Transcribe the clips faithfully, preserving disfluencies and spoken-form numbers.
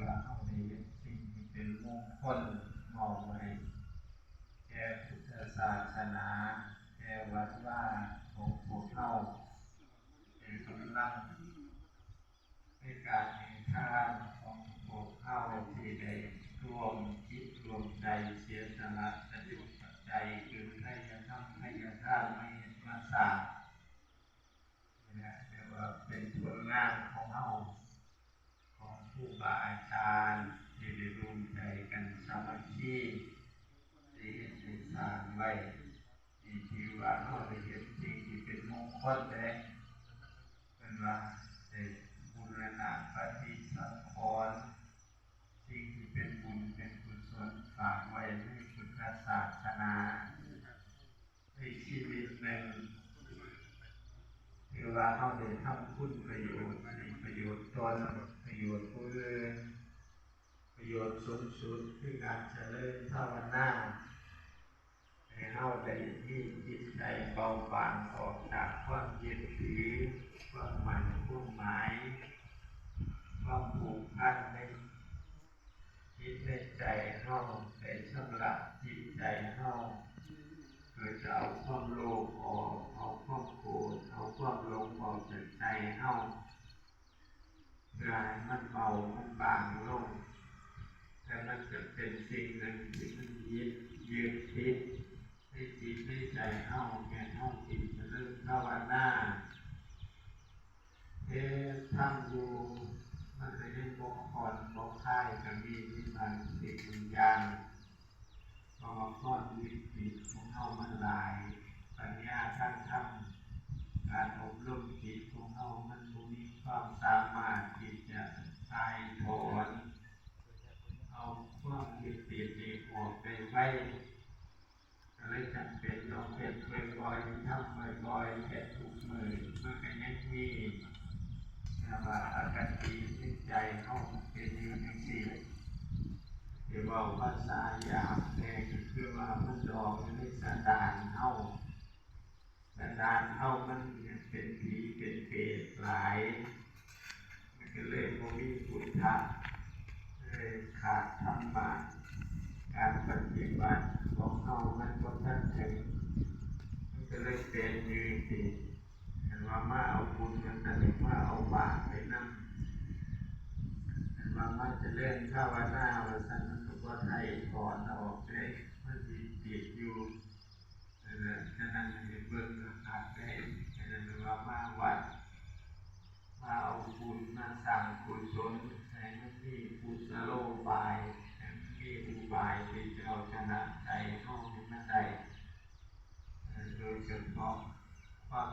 ว่าเฮาได้เฮ็ดสิ่งที่เป็นมงคลมอบไว้แก่พุทธศาสนา แก่วัดวาของพวกเฮา เป็นกำลังในการให้ทานของพวกเฮาที่ได้ร่วมจิตร่วมใจเสียสละกระจุกปัจจัยคือไถ่ธรรมไถ่ทานมาเฮ็ดมาสร้าง นี่แหละเรียกว่าเป็นผลงานของเฮา ของครูบาอาจารย์ที่ได้ร่วมใจกันสามัคคีได้เฮ็ดได้สร้างไว้ นี่ถือว่าเฮาได้เฮ็ดสิ่งที่เป็นมงคลแล้ว เพิ่นว่าได้บูรณะปฏิสังขรณ์ สิ่งที่เป็นบุญเป็นกุศลฝากไว้ในพุทธศาสนา ในชีวิตหนึ่ง ถือว่าเฮาได้ทำคุณประโยชน์ มีประโยชน์ตน ประโยชน์ผู้อื่น ประโยชน์สูงสุดคือการเจริญภาวนา ให้เฮาได้มีจิตใจเบาบางออกจากความยึดถือ ความหมาย ความหมาย ความผูกพันในจิตในใจเฮา ได้ชำระจิตใจเฮา โดยจะเอาความโลภออก เอาความโกรธ เอาความหลงออกจากใจเฮา เพื่อให้มันเบา มันบางลง แต่มันจะเป็นสิ่งหนึ่งที่มันยึด ยึดติดในจิตในใจเฮา แม่นเฮาสิเจริญภาวนา เฮ็ดทำอยู่ มันก็ยังบ่ผ่อนบ่คลาย ก็มี มีบางสิ่งบางอย่าง เพราะว่าความยึดติดของเฮามันหลาย ปัญญาทางธรรม การอบรมจิตของเฮามันบ่มีความสามารถที่จะถ่ายถอน เอาความยึดติดนี้ออกได้ไว ก็เลยจำเป็นต้องเฮ็ดบ่อยๆ ทำบ่อยๆ เฮ็ดทุกมื้อ มันก็ยังมี แต่ว่าอคติในใจเฮามันเป็นอยู่จั่งซี้ สิเว้าภาษาหยาบแท้ก็คือว่ามันดองอยู่ในสันดานเฮา สันดานเฮามันเป็นผีเป็นเปรตหลาย มันก็เลยบ่มีพุทธะ เลยขาดธรรมะ การปฏิบัติของเฮามันบ่ทันถึง มันก็เลยเป็นอยู่จั่งซี้ คันว่ามาเอาบุญว่าซั่น มาเอาบาปไปนำ คันว่ามาเจริญภาวนาว่าซั่น มันก็บ่ไถ่ถอนออกเด้ มันสิติดอยู่ นั่นแหละ ฉะนั้นให้เบิ่งคักๆ เด้ ฉะนั้นว่ามาวัด มาเอาบุญ มาสร้างกุศล ให้มันมีกุศโลบาย ให้มันมีอุบายที่จะเอาชนะใจเฮาให้มันได้ เอ่อ โดยเฉพาะความ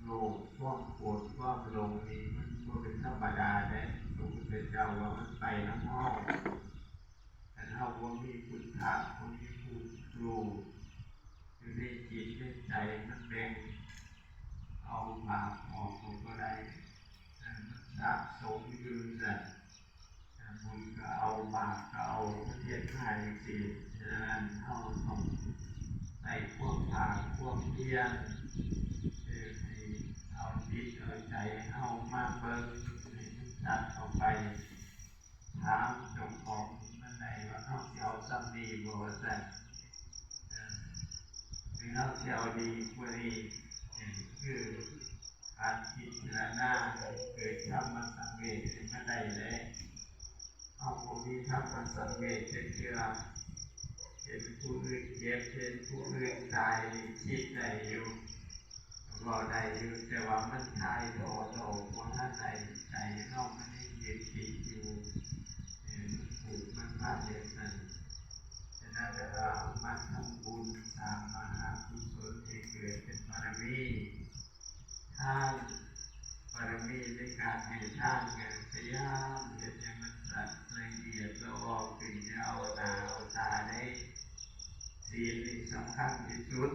โลภ ความโกรธ ความหลงนี่มันบ่เป็นธรรมดาเด้ พระพุทธเจ้าว่ามันไปนำเฮา คันเฮาบ่มีพุทธะ บ่มีผู้รู้อยู่ในจิตในใจ มันแบ่งเอาบาปออกก็บ่ได้ เอ่อ มันสะสมอยู่ซั่น บุญก็เอา บาปก็เอา มันเฮ็ดมาจั่งซี้ ฉะนั้นเฮาต้องใส่ความภาคความเพียร เอ่อ ให้เอาจิตเอาใจเฮามาเบิ่ง ให้มันตัดออกไป ถามเจ้าของมันได้ว่าเฮาสิเอาส่ำนี้บ่ ว่าซั่น เอ่อ หรือเฮาสิเอาดีกว่านี้ เอ่อ คือ การพิจารณาเกิดธรรมสังเวชขึ้นมาได้แล้ว เฮาบ่มีธรรมสังเวชจักเทื่อ เห็นผู้อื่นเจ็บ เห็นผู้อื่นตายนี่คิดได้อยู่ เว้าได้อยู่ แต่ว่ามันถ่ายถอนออกบ่ทันได้ ใจเฮามันยังยึดติดอยู่ เออ มันผูกมันพันอยู่ซั่น ฉะนั้นเวลามาทำบุญสร้างมหากุศลให้เกิดเป็นบารมี ทาน บารมีในการให้ทานก็พยายามเฮ็ดให้มันละเอียดละออขึ้น อย่าเอาหน้าเอาตาเด้ ศีลนี่สำคัญที่สุด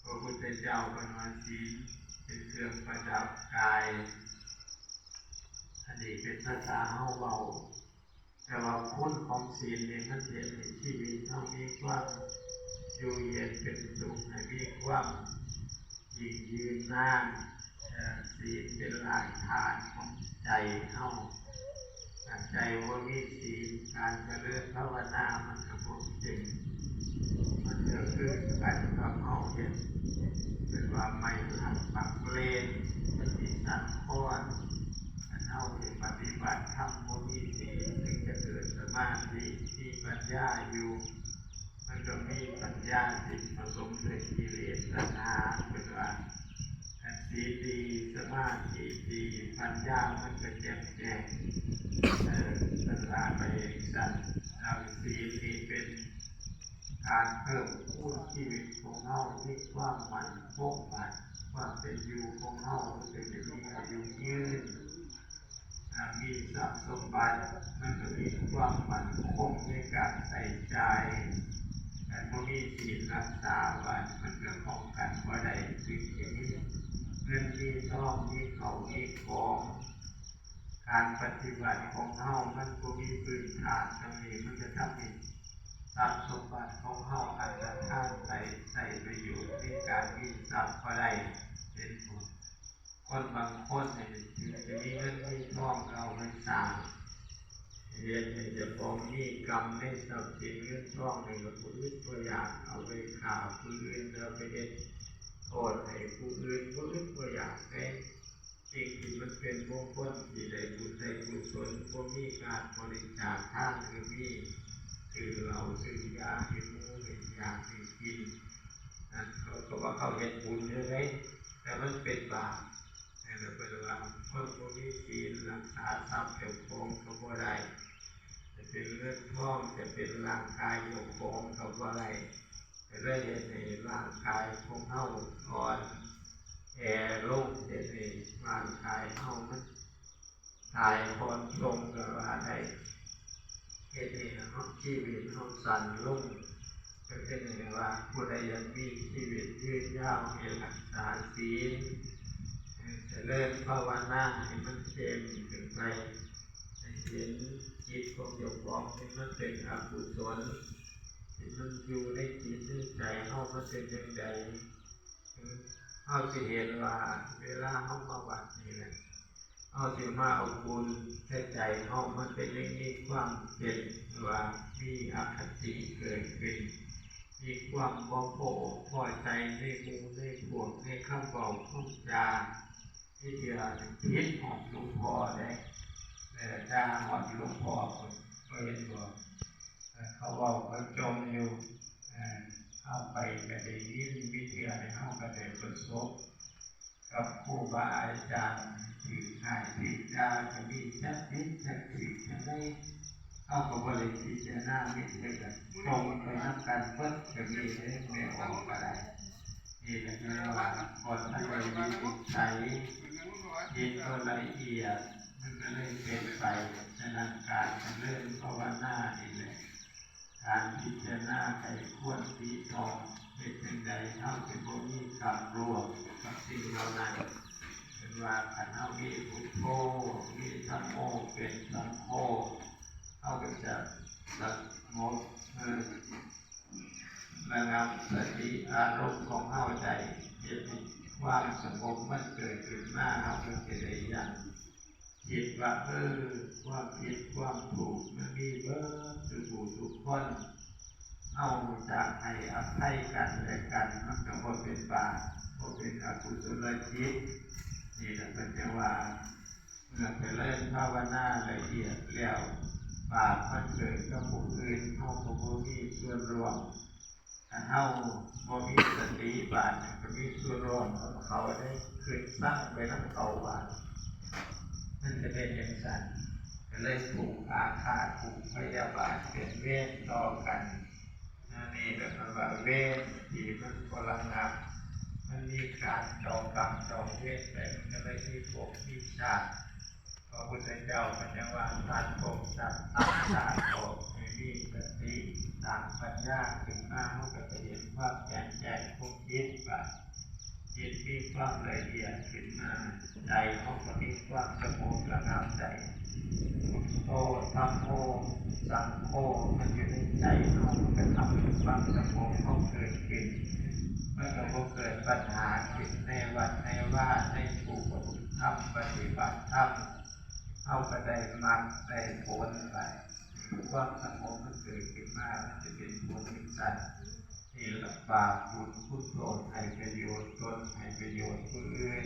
พระพุทธเจ้าเพิ่นว่าศีลเป็นเครื่องประดับกาย อันนี้เป็นภาษาเฮาเว้า แต่ว่าคุณของศีลนี่มันเฮ็ดให้ชีวิตเฮามีความอยู่เย็นเป็นสุข ให้มีความยิ่งยืนนาน เอ่อ ศีลเป็นรากฐานของใจเฮา ถ้าใจบ่มีศีล การเจริญภาวนามันก็บ่เป็น มันก็คือกันกับเฮาเฮ็ด เป็นว่าไม้หักปักเลน มันมีสันคอน อันเฮาที่ปฏิบัติธรรมบ่มีศีล ถึงจะเกิดสมาธิ มีปัญญาอยู่ มันก็มีปัญญาที่ผสมด้วยกิเลสตัณหา เป็นว่า อันศีลดี สมาธิดี ปัญญามันก็แจ่มแจ้ง เออ เป็นว่าไปเองสั่น อันศีลนี่เป็นการเพิ่มพูนชีวิตของเฮา มีความมั่นคงมั่น ความเป็นอยู่ของเฮา มันก็จะมีอายุยืน อ่า มีทรัพย์สมบัติ มันก็มีความมั่นคงในการใช้จ่าย แต่บ่มีศีลรักษาไว้ มันก็ป้องกันบ่ได้ ถึงจะมีเงินมีทอง มีเข้ามีของ การปฏิบัติของเฮามันบ่มีพื้นฐานตรงนี้ มันจะทำให้ทรัพย์สมบัติของเฮาอันตรธานไปใช้ประโยชน์ในการมีทรัพย์บ่ได้ เป็นต้น คนบางคนนี่ถึงจะมีเงินมีทองก็เอาไปสร้าง เฮ็ดให้เจ้าของมีกรรมในทรัพย์สินเงินทองนี่ก็บ่อึดบ่อยาก เอาไปฆ่าผู้อื่น เอาไปเฮ็ดโทษให้ผู้อื่น บ่อึดบ่อยากเด้ สิ่งที่มันเป็นมงคลที่ได้บุญได้กุศล บ่มีการบริจาคทานก็มี ซื้อเหล้าซื้อยาให้หมู่ให้อยากให้กิน นั่นเขาก็ว่าเขาเฮ็ดบุญอยู่เด้ แต่มันเป็นบาป นั่นแหละเพิ่นว่าคนบ่มีศีลรักษาทรัพย์เจ้าของก็บ่ได้ จะเป็นเงินทอง จะเป็นร่างกายเจ้าของก็บ่ได้ ก็เลยเฮ็ดให้ร่างกายของเฮาอ่อนแอลง เฮ็ดให้ร่างกายเฮามันตายผ่อนปลงก็ว่าได้ เฮ็ดให้เฮาชีวิตเฮาสั้นลง ก็เป็นให้ว่าผู้ใดอยากมีชีวิตยืนยาวให้รักษาศีล เจริญภาวนาให้มันเข้มขึ้นไป ให้เห็นจิตของเจ้าของนี่มันเป็นอกุศล ที่มันอยู่ในจิตในใจเฮามันเป็นจั่งใด เฮาสิเห็นว่าเวลาเฮามาวัดนี่แหละ เฮาสิมาเอาบุญใส่ใจเฮา มันเป็นอย่างนี้ ความเป็นว่ามีอคติเกิดขึ้น มีความบ่พออกพอใจในหมู่ในพวก ในคำเว้าคำจา ที่เดียวผิดฮอดหลวงพ่อเด้ เออ ด่าฮอดหลวงพ่อ เพิ่นบ่เห็นบ่ เออ เขาเว้าเขาจ่มอยู่ เออ เฮาไปก็ได้ยิน มีเทื่อนี่เฮาก็ได้ประสบ กับครูบาอาจารย์ ถือง่ายถือด่าก็มี จักผิดจักถูกจั่งใด เฮาก็บ่ได้พิจารณา มีแต่ก็ตรงไปนำกันเบิดก็มีเด้ แม่ออกก็ได้ นี่ก็คือว่าบ่ทันได้วินิจฉัย เห็นบ่ละเอียด มันก็เลยเป็นไป ฉะนั้นการเจริญภาวนานี่แหละ การพิจารณาไคร่ครวญตรีตรอง เฮ็ดจั่งใดเฮาสิบ่มีกรรมร่วมกับสิ่งเหล่านั้น เพิ่นว่าคันเฮามีพุทโธ มีธัมโม เป็นสังโฆ เฮาก็จะสงบ เออ ระงับสติอารมณ์ของเฮาได้ เฮ็ดให้ความสงบมันเกิดขึ้นมา เฮาก็สิได้ยั้ง คิดว่า เออ ความผิดความถูกมันมีเบิดทุกผู้ทุกคน เฮารู้จักให้อภัยกันและกัน มันก็บ่เป็นบาป บ่เป็นอกุศลจิต นี่แหละเพิ่นจั่งว่า เมื่อเจริญภาวนาละเอียดแล้ว บาปมันเกิดกับผู้อื่น เฮาก็บ่มีส่วนร่วม ถ้าเฮาบ่มีสติ บาปมันก็มีส่วนร่วมของเขาได้ ขึ้นซังไปนำเขา บาด มันจะเป็นจั่งซั้น ก็เลยผูกอาฆาต ผูกพยาบาท เป็นเวรต่อกัน อันนี้ก็เพิ่นว่าเวรที่มันบ่ระงับ มันมีการจองกรรมจองเวรไป มันก็เลยมีภพมีชาติ พระพุทธเจ้าเพิ่นจั่งว่า ตัดภพตัดชาติออก ให้มีสติตั้งปัญญาขึ้นมา เฮาก็จะเห็นความแจ่มแจ้งของจิต ว่าจิตมีความละเอียดขึ้นมา ใจเฮาก็มีความสงบระงับได้ พุทโธ ธัมโม สังโฆ มันอยู่ในใจเฮา มันก็ทำให้ความสงบเฮาเกิดขึ้น มันก็บ่เกิดปัญหาขึ้นในวัดในวา ในผู้ประพฤติธรรม ปฏิบัติธรรม เฮาก็ได้มรรคได้ผลไป ความสงบมันเกิดขึ้นมา มันจะเป็นผลจั่งซั้น นี่ละ บาปบุญคุณโทษ ให้ประโยชน์ตน ให้ประโยชน์ผู้อื่น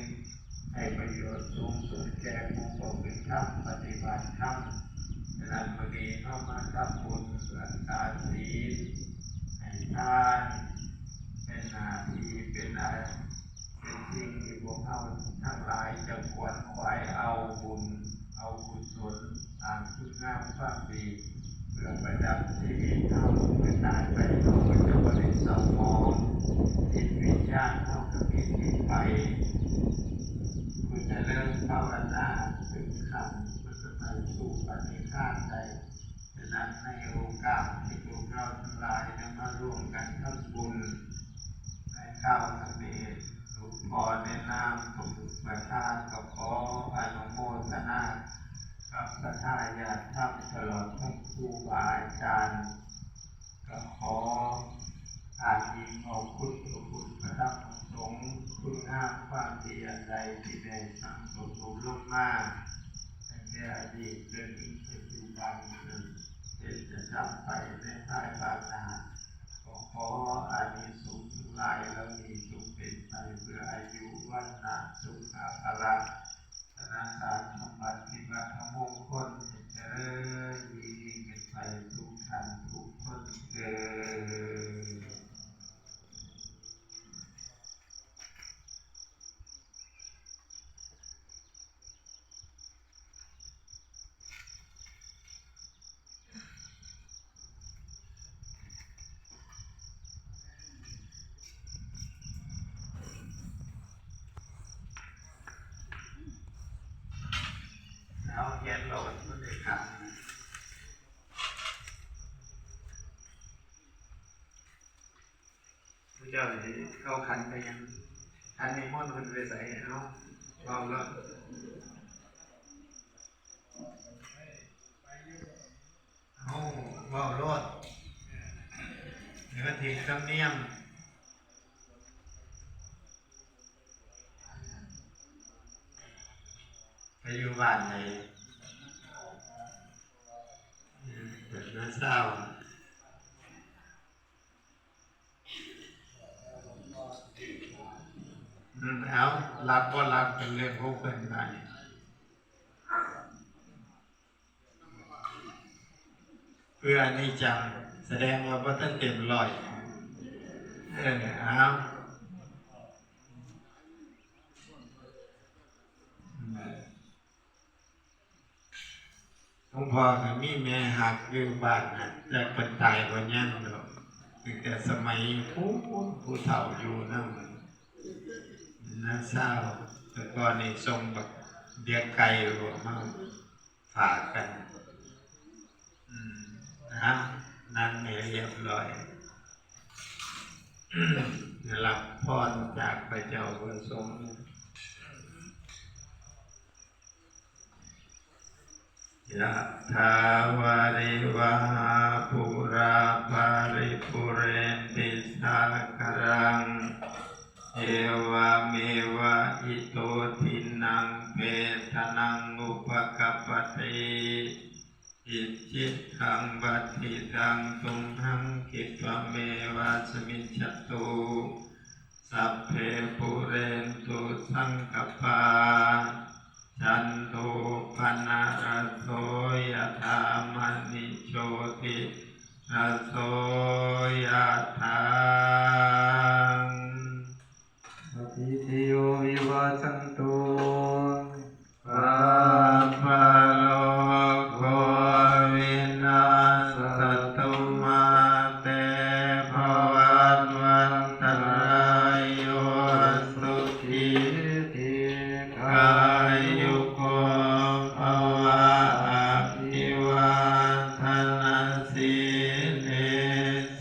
ให้ประโยชน์สูงสุดแก่ผู้ประพฤติธรรม ปฏิบัติธรรม ฉะนั้นมื้อนี้เฮามาทำบุญรักษาศีล ให้ทาน เป็นหน้าที่ เป็นอา เป็นสิ่งที่พวกเฮาทั้งหลายจะขวนขวายเอาบุญ เอากุศล สร้างคุณงามความดี เพื่อประดับชีวิตเฮา เมื่อตายไปเฮาก็จะบ่ได้เศร้าหมอง จิตวิญญาณเฮาก็มีที่ไป ผู้เจริญภาวนาถึงขั้นมันจะไปสู่พระนิพพานได้ ฉะนั้นในโอกาสที่พวกเราทั้งหลายได้มาร่วมกันทำบุญในคราวนี้ หลวงพ่อในนามของประธานก็ขออนุโมทนากับศรัทธาญาติธรรมตลอดทั้งครูบาอาจารย์ ก็ขออ้างอิงเอาคุณพระพุทธพระธรรมพระสงฆ์ คุณงามความดีอันใดที่ได้สั่งสมอบรมมา ตั้งแต่อดีตจนถึงปัจจุบันนั้น เป็นจะทำไปในภายภาคหน้า ก็ขออานิสงส์ทั้งหลายเหล่านี้จงเป็นไปเพื่ออายุ วรรณะ สุขะ พละ ธนสารสมบัติที่วัตถุมงคลให้เจริญยิ่งขึ้นไปทุกท่านทุกคนเทอญ เอาเขียนโลดมันเลยครับ ผู้เจ้าสิเอาขันไปยัง ขันนิมนต์เพิ่นไปใส่ เอา เว้าโลด เอา เว้าโลด เดี๋ยวก็ถือธรรมเนียม ไปอยู่บ้านไหน อืม เกิดมาเศร้า อืม เอา รับบ่รับเป็นเรื่องของเพิ่นไป เพื่ออนิจจัง แสดงว่าบ่ทันเต็มร้อย เออ เอา อืม หลวงพ่อก็มีแม่ฮักอยู่บ้านน่ะ แต่เพิ่นตายบ่ยังดอก ตั้งแต่สมัยพู้น ผู้เฒ่าอยู่นำ น้าสาว แต่ก่อนนี่ส่งบักเดือยไก่บ่มาฝากกัน อืม นะ นั่งให้เรียบร้อย ได้รับพรจากพระเจ้าพระสงฆ์ ยะถาวาริวหาปูราปาริปูเรนติสาคารัง เอวะเมวะอิโตทินังเปตานังอุปกัปปติ อิจฉิตังปัตถิตังตุมหังคิปะเมวะสมิจฉตุ สัพเพปูเรนตุสังกัปปา จันโทปนรสโสยะถามะณิโชติรสโสยะถา สัพพิติโยวิวัชชันตุ สัพพะโรโควินัสสะตุมาเตภวัตวันตะราโย สุขีทีฆายุโกภวะ อะภิวาทะนะสีลิส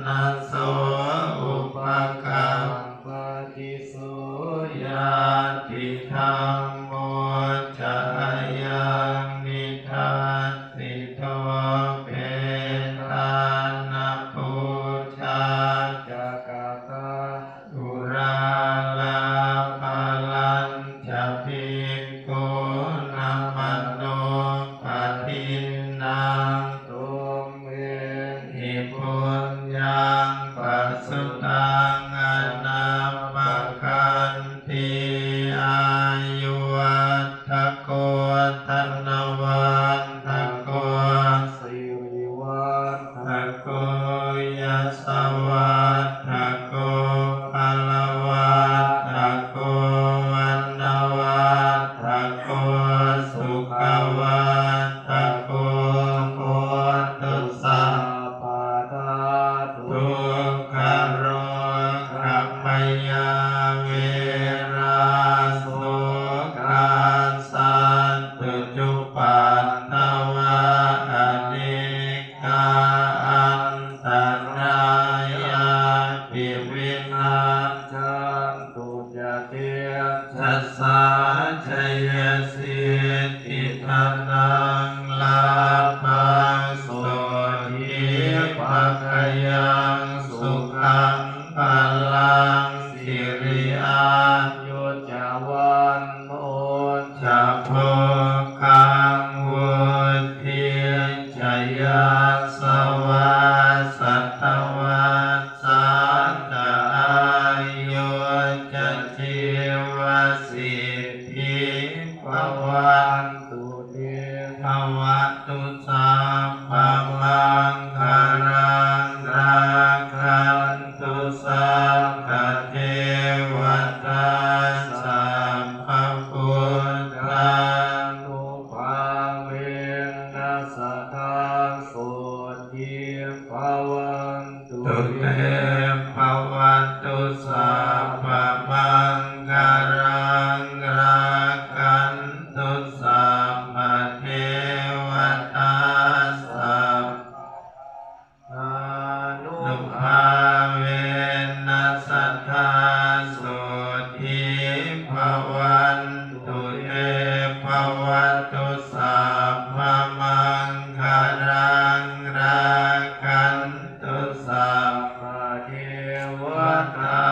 ṇaso upakappati. So ñātidhammo ca ayaṃ nidassito, petāna pūjā ca katā uḷārā, balañca bhikkhūnamanuppadinnaṃ, tumhehi puññaṃ pasutaṃ anappakanti. Āyuvaḍḍhako dhanavaḍḍhako sirivaḍḍhako yasavaḍḍhako balavaḍḍhako vaṇṇavaḍḍhako sukhavaḍḍhako hotu sabbadā. Dukkharogabhayā verā sokā sattu cupaddavā, anekā antarāyāpi vinassantu ca tejasā. Jayasiddhi dhanaṃ lābhaṃ sotthi bhāgyaṃ sukhaṃ balaṃ, siri āyu ca vaṇṇo ca bhogaṃ vuḍḍhī ca yasavā, satavassā ca āyū ca jīvasiddhī bhavantu te. Bhavatu sabbamaṅgalaṃ, rakkhantu sabbadevatā, sabbabuddhānubhāvena sadā sotthī bhavantu te. Bhavatu sabbamaṅgalaṃ, rakkhantu sabbadevatā, sabbabuddhānubhāvena sadā sotthī bhavantu te. Bhavatu sabbamaṅgalaṃ, rakkhantu sabbadevatā,